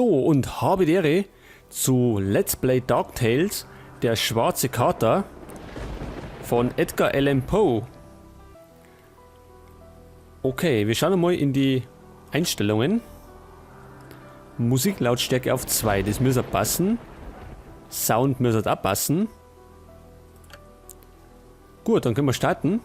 So, und habe die Ehre zu Let's Play Dark Tales, der schwarze Kater von Edgar Allan Poe. Okay, wir schauen mal in die Einstellungen. Musiklautstärke auf 2, das müsste passen. Sound müsste auch passen. Gut, dann können wir starten.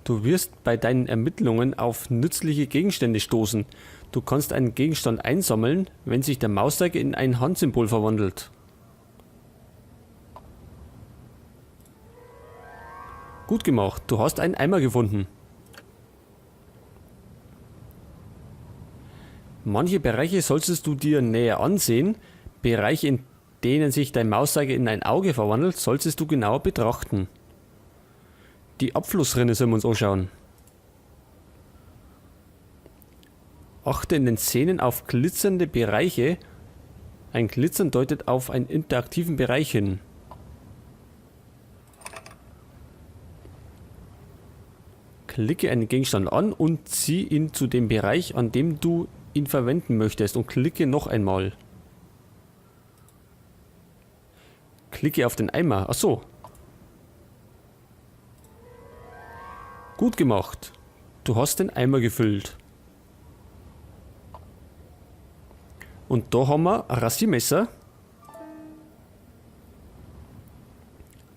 Du wirst bei deinen Ermittlungen auf nützliche Gegenstände stoßen. Du kannst einen Gegenstand einsammeln, wenn sich der Mauszeiger in ein Handsymbol verwandelt. Gut gemacht, du hast einen Eimer gefunden. Manche Bereiche solltest du dir näher ansehen. Bereiche, in denen sich dein Mauszeiger in ein Auge verwandelt, solltest du genauer betrachten. Die Abflussrinne sollen wir uns anschauen. Achte in den Szenen auf glitzernde Bereiche. Ein Glitzern deutet auf einen interaktiven Bereich hin. Klicke einen Gegenstand an und zieh ihn zu dem Bereich, an dem du ihn verwenden möchtest, und klicke noch einmal. Klicke auf den Eimer. Ach so. Gut gemacht. Du hast den Eimer gefüllt. Und da haben wir ein Rasiermesser.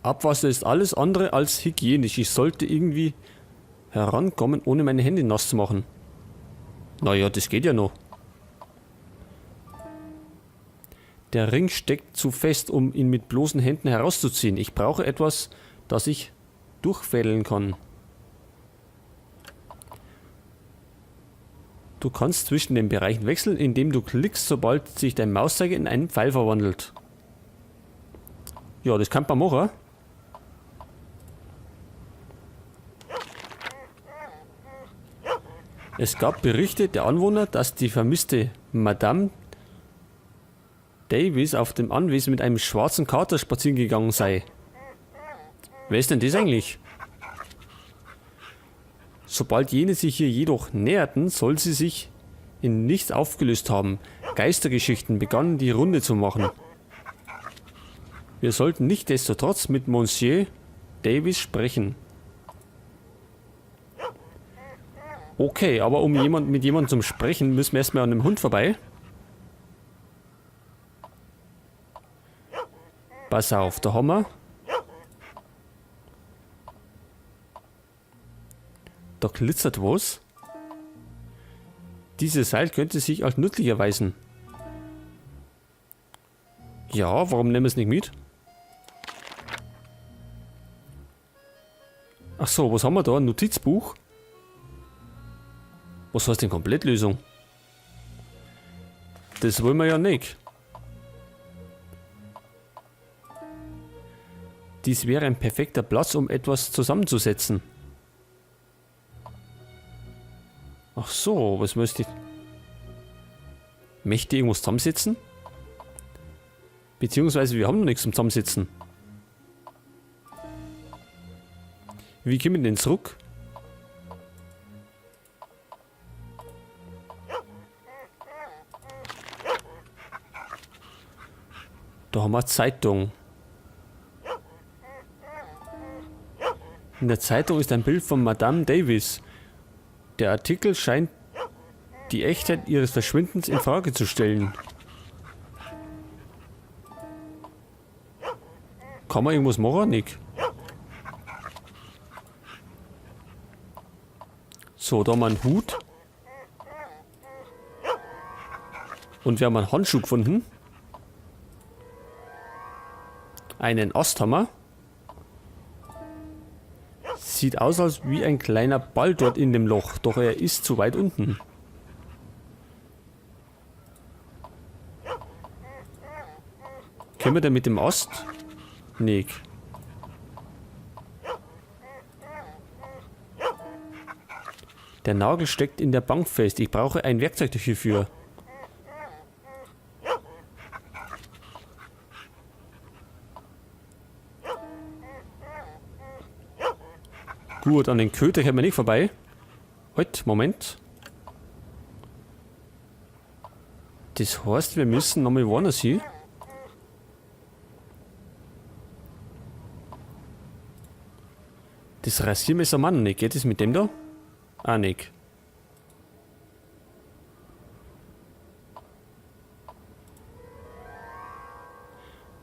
Abwasser ist alles andere als hygienisch. Ich sollte irgendwie herankommen, ohne meine Hände nass zu machen. Naja, das geht ja noch. Der Ring steckt zu fest, um ihn mit bloßen Händen herauszuziehen. Ich brauche etwas, das ich durchfädeln kann. Du kannst zwischen den Bereichen wechseln, indem du klickst, sobald sich dein Mauszeiger in einen Pfeil verwandelt. Ja, das kann man machen. Es gab Berichte der Anwohner, dass die vermisste Madame Davis auf dem Anwesen mit einem schwarzen Kater spazieren gegangen sei. Wer ist denn das eigentlich? Sobald jene sich hier jedoch näherten, soll sie sich in nichts aufgelöst haben. Geistergeschichten begannen die Runde zu machen. Wir sollten nichtsdestotrotz mit Monsieur Davis sprechen. Okay, aber um mit jemandem zu sprechen, müssen wir erstmal an dem Hund vorbei. Pass auf, da haben wir. Da glitzert was. Dieses Seil könnte sich als nützlich erweisen. Ja, warum nehmen wir es nicht mit? Ach so, was haben wir da? Ein Notizbuch? Was heißt denn Komplettlösung? Das wollen wir ja nicht. Dies wäre ein perfekter Platz, um etwas zusammenzusetzen. Ach so, was müsste ich... Möchte ich irgendwas zusammensetzen? Beziehungsweise wir haben noch nichts zum Zusammensetzen. Wie kommen wir denn zurück? Da haben wir Zeitung. In der Zeitung ist ein Bild von Madame Davis. Der Artikel scheint die Echtheit ihres Verschwindens in Frage zu stellen. Kann man irgendwas machen, Nick? So, da haben wir einen Hut. Und wir haben einen Handschuh gefunden. Einen Ast haben wir. Sieht aus, als wie ein kleiner Ball dort in dem Loch, doch er ist zu weit unten. Können wir denn mit dem Ast? Nee. Der Nagel steckt in der Bank fest. Ich brauche ein Werkzeug hierfür. Gut, an den Köter kommen wir nicht vorbei. Halt, Moment. Das heißt, wir müssen nochmal woanders hin. Das Rasiermesser Mann nicht. Geht das mit dem da? Ah, nicht.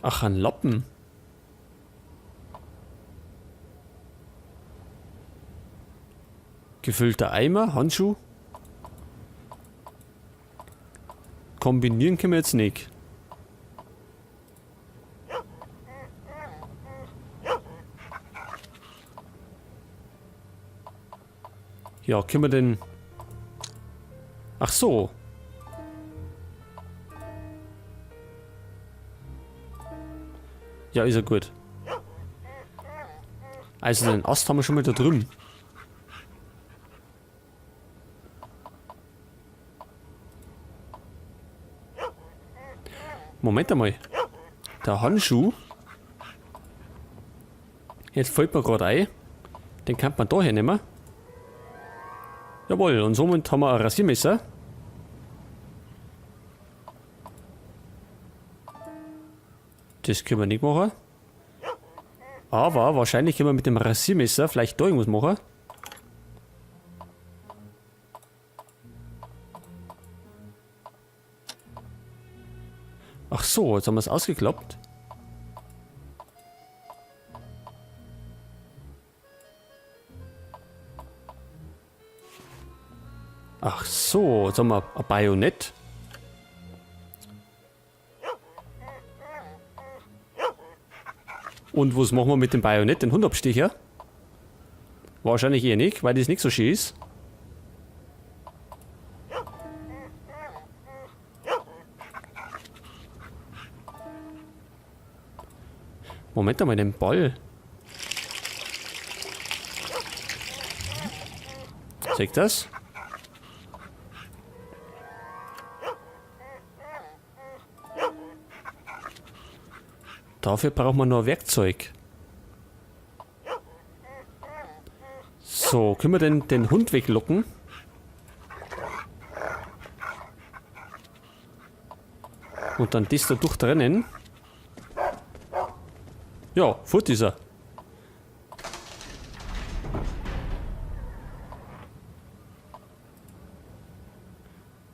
Ach, ein Lappen. Gefüllter Eimer, Handschuh. Kombinieren können wir jetzt nicht. Ja, können wir denn... Ach so. Ja, ist ja gut. Also den Ast haben wir schon mal da drüben. Moment einmal. Der Handschuh. Jetzt fällt mir gerade ein. Den kann man da hernehmen. Jawohl, und somit haben wir ein Rasiermesser. Das können wir nicht machen. Aber wahrscheinlich können wir mit dem Rasiermesser vielleicht da irgendwas machen. Ach so, jetzt haben wir es ausgeklappt. Ach so, jetzt haben wir ein Bajonett. Und was machen wir mit dem Bajonett, den Hundabstecher? Wahrscheinlich eher nicht, weil das nicht so schön ist. Moment einmal, den Ball. Zeigt das? Dafür braucht man nur Werkzeug. So, können wir denn den Hund weglocken? Und dann das da durchtrennen. Ja, fort ist er.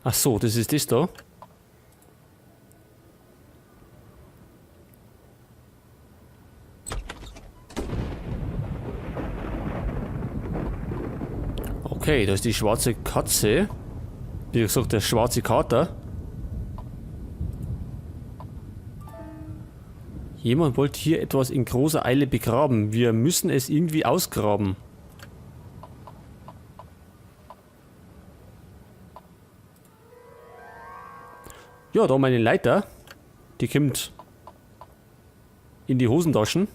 Ach so, das ist das da. Okay, da ist die schwarze Katze. Wie gesagt, der schwarze Kater. Jemand wollte hier etwas in großer Eile begraben. Wir müssen es irgendwie ausgraben. Ja, da meine Leiter. Die kommt in die Hosentaschen.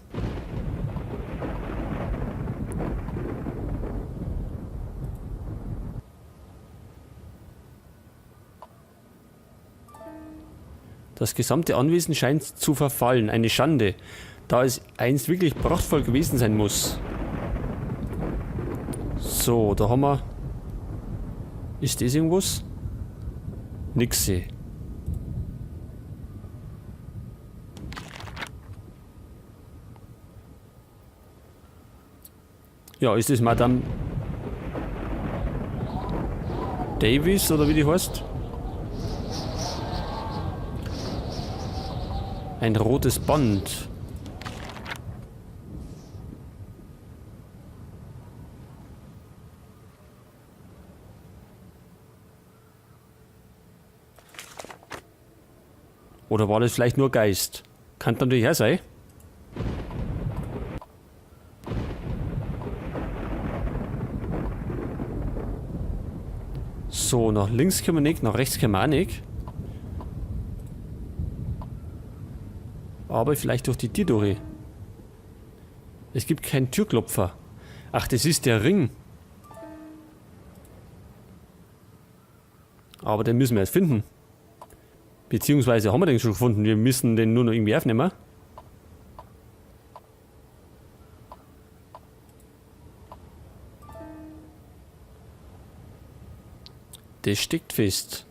Das gesamte Anwesen scheint zu verfallen. Eine Schande, da es einst wirklich prachtvoll gewesen sein muss. So, da haben wir... Ist das irgendwas? Nixe. Ja, ist das Madame Davis oder wie die heißt? Ein rotes Band. Oder war das vielleicht nur Geist? Kann natürlich auch sein. So, nach links können wir nicht, nach rechts können wir auch nicht. Aber vielleicht durch die Tür durch. Es gibt keinen Türklopfer. Ach, das ist der Ring. Aber den müssen wir jetzt finden. Beziehungsweise haben wir den schon gefunden. Wir müssen den nur noch irgendwie aufnehmen. Das steckt fest.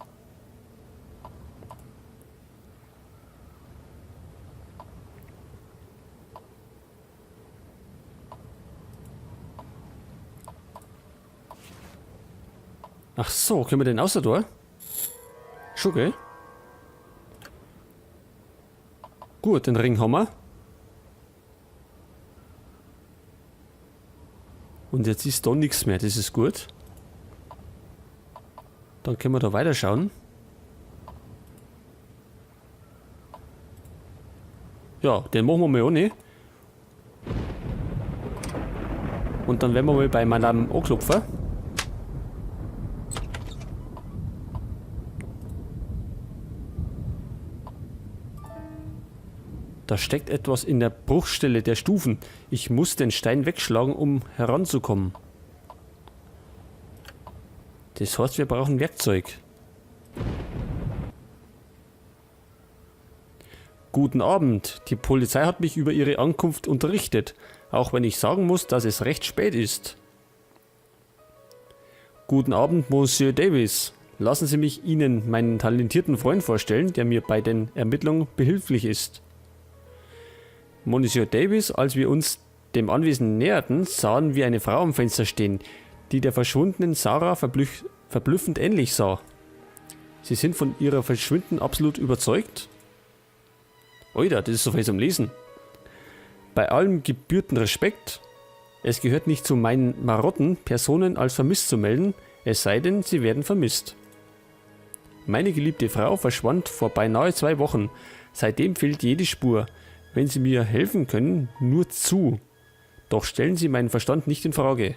Ach so, können wir denn außer da? Schon, gell? Gut, den Ring haben wir. Und jetzt ist da nichts mehr, das ist gut. Dann können wir da weiterschauen. Ja, den machen wir mal ohne. Und dann werden wir mal bei Madame anklopfen. Da steckt etwas in der Bruchstelle der Stufen. Ich muss den Stein wegschlagen, um heranzukommen. Das heißt, wir brauchen Werkzeug. Guten Abend. Die Polizei hat mich über ihre Ankunft unterrichtet. Auch wenn ich sagen muss, dass es recht spät ist. Guten Abend, Monsieur Davis. Lassen Sie mich Ihnen meinen talentierten Freund vorstellen, der mir bei den Ermittlungen behilflich ist. Monsieur Davis, als wir uns dem Anwesen näherten, sahen wir eine Frau am Fenster stehen, die der verschwundenen Sarah verblüffend ähnlich sah. Sie sind von ihrer Verschwinden absolut überzeugt? Oida, das ist so viel zum Lesen. Bei allem gebührten Respekt, es gehört nicht zu meinen Marotten, Personen als vermisst zu melden, es sei denn, sie werden vermisst. Meine geliebte Frau verschwand vor beinahe 2 Wochen. Seitdem fehlt jede Spur. Wenn Sie mir helfen können, nur zu. Doch stellen Sie meinen Verstand nicht in Frage.